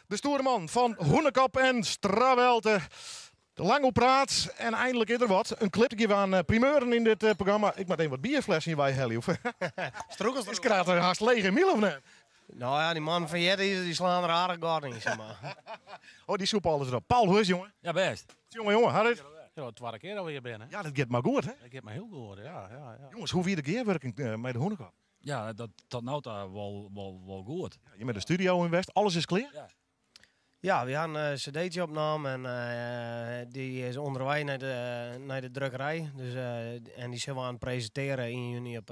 De stoere man fan Hûnekop en Strawelte. Lang oer praat en eindelijk is der wat. In clip gean we aan eh, primeuren yn dit eh, programma. Ik moat even wat bierflessen hjirby helje. Strûkels Is kraat er hast leech Emiel of net? Nou ja, die man fan Jetty die slaan er aardich gat yn, zeg maar. Oh, die soep alles erop. Paul, hoe is het, jongen? Ja, best. Jongen, jongen, Harrit. Ja, de tweede keer alweer binnen. Ja, dat gaat maar goed, hè? Dat gaat maar heel goed, ja. Jongens, hoe wie de gearwerking met de Hûnekop? Ja, dat tot nou toe wel goed. Ja, je met de studio in West, alles is klaar? Ja. Ja, we hebben een cd'tje opgenomen en die is onderweg naar de drukkerij. Dus, en die zullen we aan het presenteren in juni op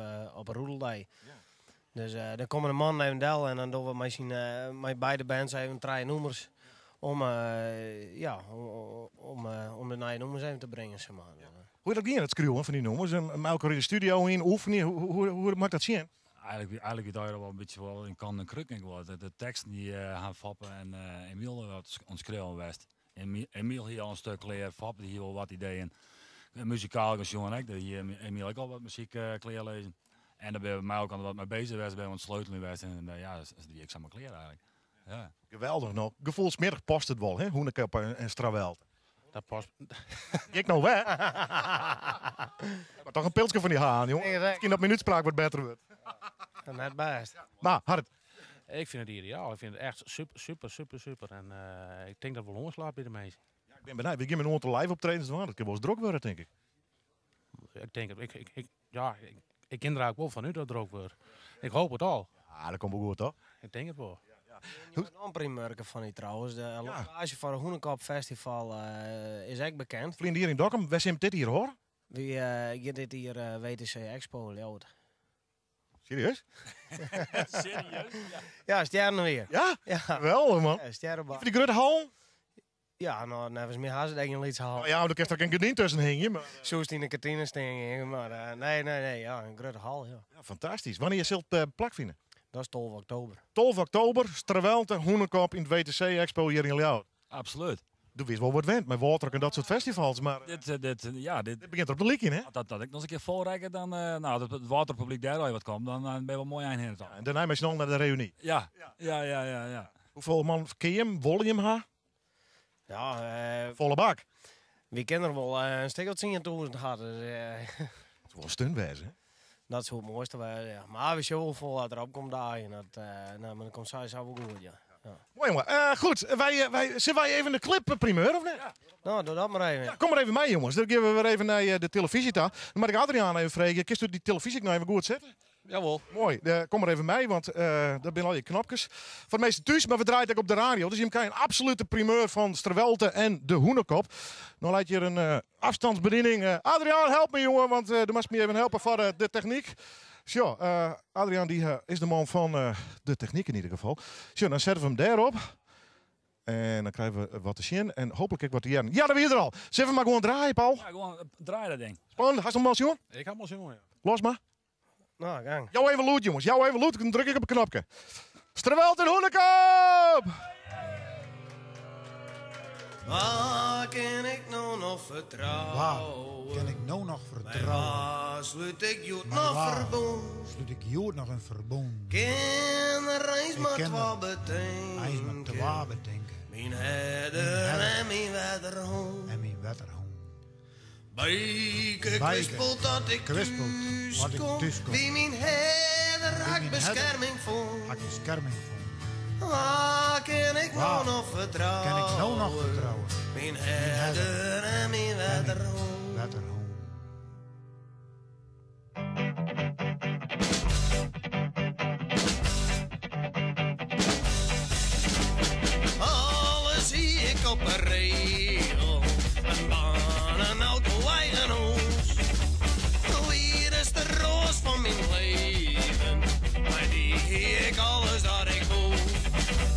een Roedeldij. Ja. Dus dan komen de mannen even del en dan doen we met beide bands even drie nummers om de nieuwe nummers even te brengen, zeg maar. Ja. Hoe dat ging het schreeuwen van die nummers? En met elkaar in de studio in oefenen, hoe maakt dat zien? Eigenlijk is daar wel een beetje wel in kan en kruk in geworden. De teksten die gaan Foppe en Emiel wat ontschreeuwen west. Emiel hier al een stuk leer, Foppe die hier wel wat ideeën. En muzikaal gezien, hè, hier Emiel ook al wat muziek klaar lezen. En daar ben we mij ook al wat mee bezig geweest, ben we aan het sleutelen geweest. En ja, dat is die ik maar klaar eigenlijk. Ja. Geweldig nog. Gevoelsmiddag past het wel, hè? Hûnekop en Strawelte. Dat past. Ik nou weg. Maar toch een pilsje van die haan, jongen. Nee, nee. Misschien dat minuutspraak wat beter wordt. Dat net best. Maar, Harrit. Ik vind het ideaal. Ik vind het echt super, super, super, super. En ik denk dat we wel onslaat bij de mensen. Ja, ik ben benieuwd. We gaan met een aantal live optredens doen. Dat kan wel eens druk worden, denk ik. Ik denk het. Ik ken er eigenlijk wel van nu dat het druk wordt. Ik hoop het al. Ja, dat komt wel goed, toch? Ik denk het wel. Ja. Nog een primerke van die trouwens. De locatie van het Hûnekop Festival is ook bekend. Vrienden hier in Dokkum, waar zijn dit hier, hoor? We gaan dit hier WTC Expo Ljouwert. Serieus? Serieus? Ja. Ja, sterren weer. Ja? Ja. Geweldig, man. Ja, sterrenbak. Voor die grote hal? Ja, nou, nevens mij haast het eigenlijk een hal. Nou ja, maar dan kan er geen gordijn tussen hangen, maar Zo is het in de kantine staan, maar nee, nee, nee, ja, een grote hal, ja. Ja, fantastisch. Wanneer zult het plak vinden? Dat is 12 oktober. 12 oktober, Strawelte, Hûnekop in het WTC Expo hier in Ljouwert. Absoluut. Du wist wel wat went met Waterk en dat soort festivals, maar Dit ja, dit dit begint op de liek in, hè? Dat ik nog eens een keer volrijken, dan nou, dat het waterpubliek daar al wat komt, dan ben je wel mooi eind in het al. Ja, en daarna maar snel naar de reunie. Ja. Ja, ja, ja, ja. Hoeveel man ken je hem? Wil je hem ha? Ja Volle bak. We kennen er wel een stuk of 10.000 gehad. Dus Dat is wel een stunt wezen, hè? Dat is het mooiste wezen, ja. Maar we zien wel vol wat erop komt daar. En dat nou, maar dan komt sowieso wel goed, ja. Ja. Mooi, jongen. Goed, zullen wij even de clip primeur, of niet? Ja. Nou, doe dat maar even. Ja, kom maar even mee, jongens. Dan gaan we weer even naar de televisie toe. Dan moet ik Adriaan even vragen. Kun je die televisie nou even goed zetten? Jawel. Mooi. Kom maar even mee, want dat zijn al je knopjes. Voor de meesten thuis, maar we draaien het ook op de radio. Dus je krijgt een absolute primeur van Strawelte en de Hûnekop. Nou laat je hier een afstandsbediening. Adriaan, help me, jongen, want du mag me even helpen voor de techniek. Zo, Adriaan die is de man van de techniek in ieder geval. Zo, dan zetten we hem daarop. En dan krijgen we wat te zien en hopelijk ook wat te jaren. Ja, dat ben je er al. Zullen we maar gewoon draaien, Paul? Ja, gewoon draaien dat ding. Spannend, hast du hem al zien? Ik heb hem al zien, ja. Los maar. Nou, gang. Jou even loot, jongens. Jou even loot. Dan druk ik op het knopje. Strawelte en Hûnekop! Waar kan ik nou nog vertrouwen? Waar kan ik nou nog Bij vertrouwen? waar sluit ik jou Maar nog waar verbond? sluit ik jou nog een verbond? Ken er eens Ik maar ken twa er bedenken. eens maar twa bedenken. Mijn herder Mijn herder en mijn wetterhond. En mijn wetterhond. Bijke Bijke kwispelt dat ik kwispelt thuis dat ik kom. thuis kom. Wie mijn herder Wie had mijn bescherming herder vond. had bescherming vond. Waar kan ik nou Waar nog vertrouwen? kan ik nou nog vertrouwen? Mijn Mijn herder herder en mijn en mijn wetterhond. wetterhond. Alles zie ik op een regel. Een baan, een auto, eigen huis. Hier is de roos van mijn leven. Maar die hie ik alles dat ik moet.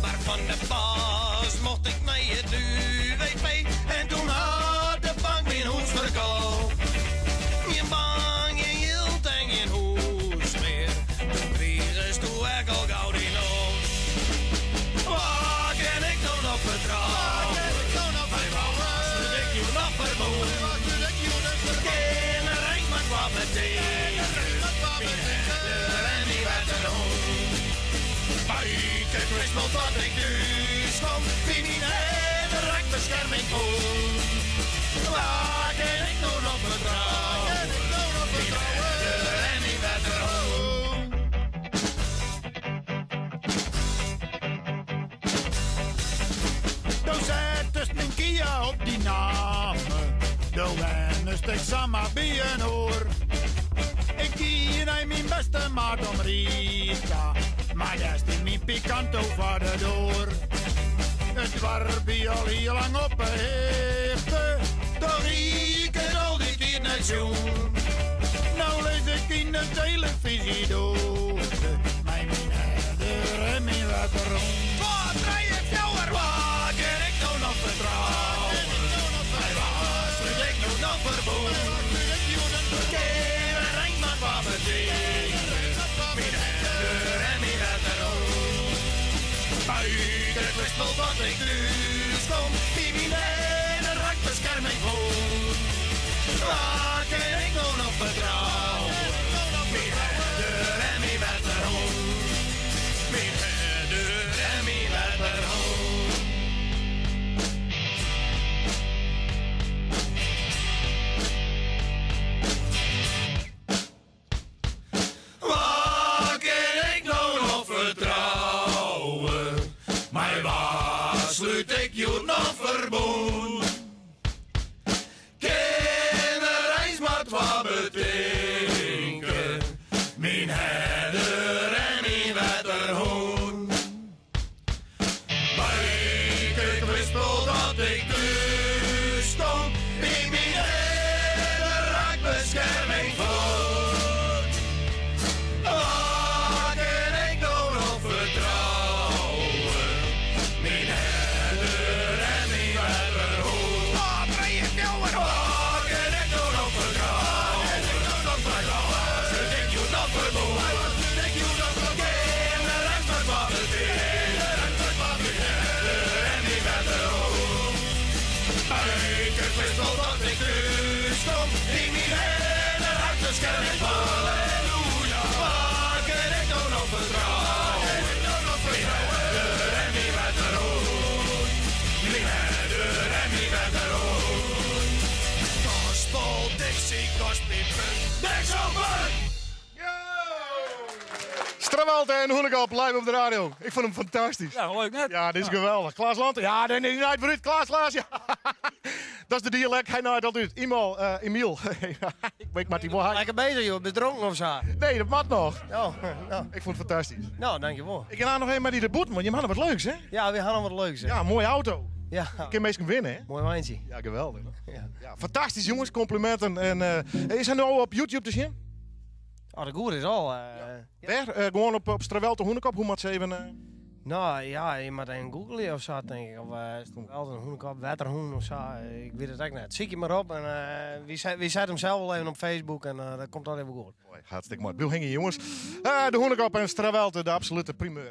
Maar van de pas mocht ik naar het UWV. En toen had de bank mijn huis verkocht. Geen bank, geen geld en geen huis meer. Toen kreeg ze toen ik al gauw die nood. Waar kan ik nou nog vertrouwen? Waar kan ik nou nog vertrouwen? Waar sluit ik jou nog verbond? Ken er eens maar wat betekent. Mijn herder en die wetterhond. Buiten kwispelt dat ik thuis op dy namme. Do wennest ek samar by in oar. Ik gie nei myn bêste maat om Rita, mar dêr stie myn Picanto foar de doar. It doarp wie al hiel lang op 'e hichte, doch hie ik it al dy tiid net sjoen. No lis ik yn de telefyzjedoaze, mei myn herder en myn wetterhûn. Twa, trije, fjouwer, wa kin ik no noch fertrouwen? Mei wa slút ik no noch ferbûn? Kin der eins mar twa betinke, myn herder en myn wetterhûn. Buiten it kwispel dat ik thús kom, by myn herder ha ik beskerming fûn. Wa kin ik no noch fertrouwen? Myn herder en myn wetterhûn. Myn herder en myn wetterhûn. Wa kin ik no noch fertrouwen? Mei wa slút ik hjoed noch ferbûn? Kin der eins mar twa betinke, myn herder en myn wetterhûn. Buiten it kwispel dat ik thús kom, by myn herder ha ik beskerming fûn. Wa kin ik no noch fertrouwen? Myn herder en myn wetterhûn. Twa, trije, fjouwer. Wa kin ik no noch fertrouwen? Slút ik hjoed noch ferbûn? Kin der eins mar twa betinke, myn herder en myn wetterhûn. Buiten it kwispel dat ik thús kom, by myn herder ha ik beskerming fûn. Halleluja. Wa kin ik no noch fertrouwen? Myn herder en myn wetterhûn. Myn herder en myn wetterhûn. Gospel, Dixie, Gospel, Deksel punt! Strawelte en Hûnekop live op de radio. Ik fûn him fantastysk. Ja, leuk net. Ja, dit is geweldich. Klaas Lanten. Ja, nee, nee, naait wer út. Klaas, Klaas, ja. Dat is de dialekt. Hy naait altyd út. Emiel, Emiel. Ik moat dy wol ha. Lekker bezig, joh. Ben dronken of sa? Nee, dat moat noch. Oh, nou. Ik fûn it fantastysk. Nou, dankjewol. Ik gean noch even mei dy de bûten, want jim ha noch wat leuks, hè? Ja, wy ha noch wat leuks, hè? Ja, moaie auto. Ja. Kin minsken winne, hè? Moai weintsje. Ja, geweldich. Ja. Ja, fantastysk, jonges. Komplimenten. En is hy no op YouTube te sjen? Oh, de goed is al. Ja. Wêr? Gewoan op Strawelte Hûnekop? Hoe moat se even? Nou ja, je moat even googleje of sa, tink ik. Of Strawelte Hûnekop, wetterhûn of sa. Ik wit it ek net. Sykje mar op en wy sette him sels wol even op Facebook en dat komt al even goed. Moai, hartstikke moai. Bliuw hingjen, jonges. De Hûnekop en Strawelte, de absolute primeur.